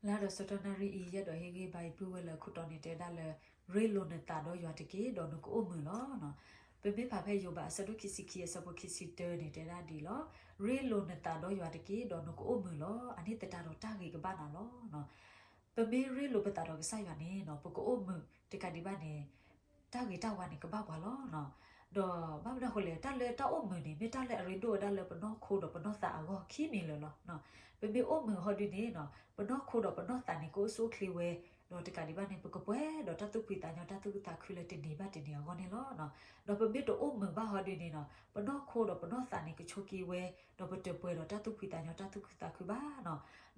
လၢဒီးဆၢကတီၢ်နၣ်ရံၣ်အံၤ ယအဲၣ်ဒိးဟ့ၣ်ဂံၢ်ဘါအံၤပုၢ်ဝဲၢ်လၢအခိၣ်တီန့ၣ် တဲဝဲဒၣ်လၢ ရ့လိာ်နသးဒီးယွၤတက့ၢ်, ဒီးနကအိၣ်မုာ်လီၤ. ပမ့ၢ်ဖးဖဲယိၤဘးအဆၢဒိၣ်ခံဆံခံ အဆၢဖိခံဆံတၢန့ၣ် တဲဒၣ်ဒ်အံၤလီၤ. ရ့လိာ်နသးဒီးယွၤတက့ၢ်, ဒီးနကအိၣ်မုာ်လီၤ. အန့ၣ်သတးဒီးတၢ်ဂ့ၤကဘၣ်နၤလီၤ. ပမ့ၢ်ရ့လိာ်ပသးဒီးကစၢ်ယွၤန့ၣ် ပကအိၣ်မုာ်တကးဒံးဘၣ်န့ၣ် တၢ်ဂ့ၤတၢ်ဝါန့ၣ်ကဘၣ်ပှၤလီၤ. ဒီးဘၣ်မနုၤအဃိလဲၣ်, တၢ်လၢတၢ်အိၣ်မုာ်န့ၣ် မ့ၢ်တၢ်လၢအရ့ဒိၣ်ဝဲဒၣ်လၢပနီၢ်ခိဒီးပနီၢ်သးအဂီၢ်ခံမံၤလၢာ်လီၤ. ပမ့ၢ်အိၣ်မုာ်ဟီဒုန့ၣ် ပနီၢ်ခိဒီးပနီၢ်သးန့ၣ် ကအိၣ်ဆူၣ်အိၣ်ချ့ဝဲ, ဒီးတကးဒံးဘၣ်န့ၣ် ပကပှဲၤဒီးတၢ်သူၣ်ဖှံသးညီ တၢ်သူၣ်ခုသးခုလၢတနံၤဘၣ်တနံၤအဂီၢ်န့ၣ်လီၤ. ဒီးပမ့ၢ်တအိၣ်မုာ်ဘၣ်ဟီဒုန့ၣ် ပနီၢ်ခိဒီးပနီၢ်သးန့ၣ်ကဆိးက့ဝဲ, ဒီးပတပှဲၤဒီးတၢ်သူၣ်ဖှံသးညီ တၢ်သူၣ်ခုသးခုဘၣ်.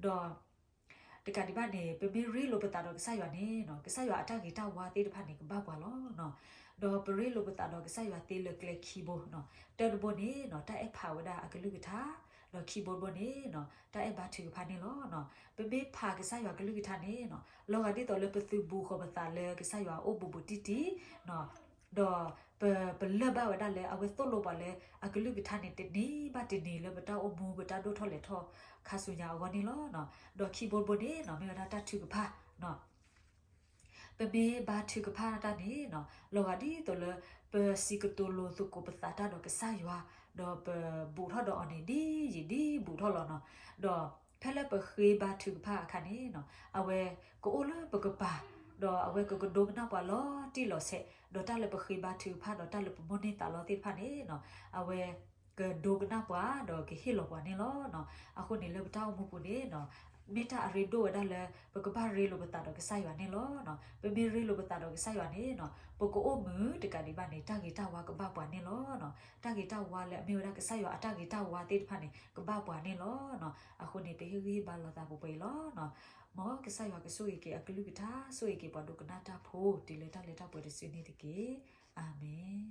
ဒီးတကးဒံးဘၣ်န့ၣ် ပမ့ၢ်ရ့လိာ်ပသးဒီးကစၢ်ယွၤန့ၣ် ကစၢ်ယွၤအတၢ်ဂ့ၤတၢ်ဝါသ့ၣ်တဖၣ်န့ၣ်ကဘၣ်ပှၤလီၤ. ဒီးပရ့လိာ်ပသးဒီးကစၢ်ယွၤသ့လၢကျဲခံဘိ, တၢ်တဘိန့ၣ် တၢ်အဲၣ်ဖးဝဲဒၣ်အကလုၢ်ကထါ, ဒီးခံဘိတဘိန့ၣ် တၢ်အဲၣ်ဘါထုကဖၣ်န့ၣ်လီၤ. ပမ့ၢ်ဖးကစၢ်ယွၤကလုၢ်ကထါန့ၣ် လီၤဂာ်ဒ်သိးလၢပသုးဘူးဃီၤပသးလၢကစၢ်ယွၤအအိၣ်ဘူးဘူးတံၢ်တံၢ်, ဒီးပ ပလၢၢ်ဘၣ်ဝဲဒၣ်လၢအဝဲသိၣ်လိပှၤလၢအကလုၢ်ကထါန့ၣ်တနံၤဘၣ်တနံၤလၢပတၢ်အိၣ်မူပတၢ်ဒိၣ်ထီၣ်လဲၤထီၣ်ခါဆူညါအဂီၢ်န့ၣ်လီၤ. ဒီးခံဘိတဘိန့ၣ် မ့ၢ်ဝဲဒၣ်တၢ်ထုကဖၣ်, ပမ့ၢ်ဘါထုကဖၣ်တၢ်န့ၣ် လီၤဂာ်ဒ်သိးလၢ ပစံးကတိၤလိာ်သကိးပသးတၢ်ဒီးကစၢ်ယွၤ, ဒီးပဘူးထီၣ်ဒီးအီၤန့ၣ် ဒ်ယံာ်ဒ်ဘူးထီၣ်လီၤနီၤ. ဒီးဖဲလၢပဃ့ဘါထုကဖၣ်အခါန့ၣ် အဝဲကအိၣ်လၢပကပၤ, ဒီးအဝဲကကဒိကနၣ်ပှၤလီၤတံၢ်လီၤဆဲး, ဒီးတၢ်လၢပဃ့ဘါထုကဖၣ်ဒီးတၢ်လၢပမိၣ်န့ၢ်သးလီသ့ၣ်တဖၣ်န့ၣ် အဝဲကဒိကနၣ်ပှၤဒီးကဟ့ၣ်လီၤပှၤန့ၣ်လီၤ. အဃိန့ၣ်လၢပတၢ်အိၣ်မူပူၤန့ၣ် မ့ၢ်တၢ်အရ့ဒိၣ်ဝဲဒၣ်လၢ ပကဘၣ်ရ့လိာ်ပသးဒီးကစၢ်ယွၤန့ၣ်လီၤ. ပမ့ၢ်ရ့လိာ်ပသးဒီးကစၢ်ယွၤန့ၣ် ပကအိၣ်မုာ်တကးဒံးဘၣ်န့ၣ် တၢ်ဂ့ၤတၢ်ဝါကဘၣ်ပှၤန့ၣ်လီၤ. တၢ်ဂ့ၤတၢ်ဝါလၢအမ့ၢ်ဝဲဒၣ်ကစၢ်ယွၤအတၢ်ဂ့ၤတၢ်ဝါသ့ၣ်တဖၣ်န့ၣ် ကဘၣ်ပှၤန့ၣ်လီၤ. အဃိန့ၣ် ပဟ့ၣ်ဂံၢ်ဟ့ၣ်ဘါလိာ်သးပှဲၤပှဲၤအံၤလီၤ. မ်ကစၢ်ယွၤကဆိၣ်ဂ့ၤက့ၤအကလုၢ်ကထါ, ဆိၣ်ဂ့ၤက့ၤပှၤဒိကနၣ်တၢ်ဖိ တုၤလၢတၢ်လၢတၢ်ပှဲၤတစုန့ၣ်တက့ၢ်. အၤမ့ၣ်.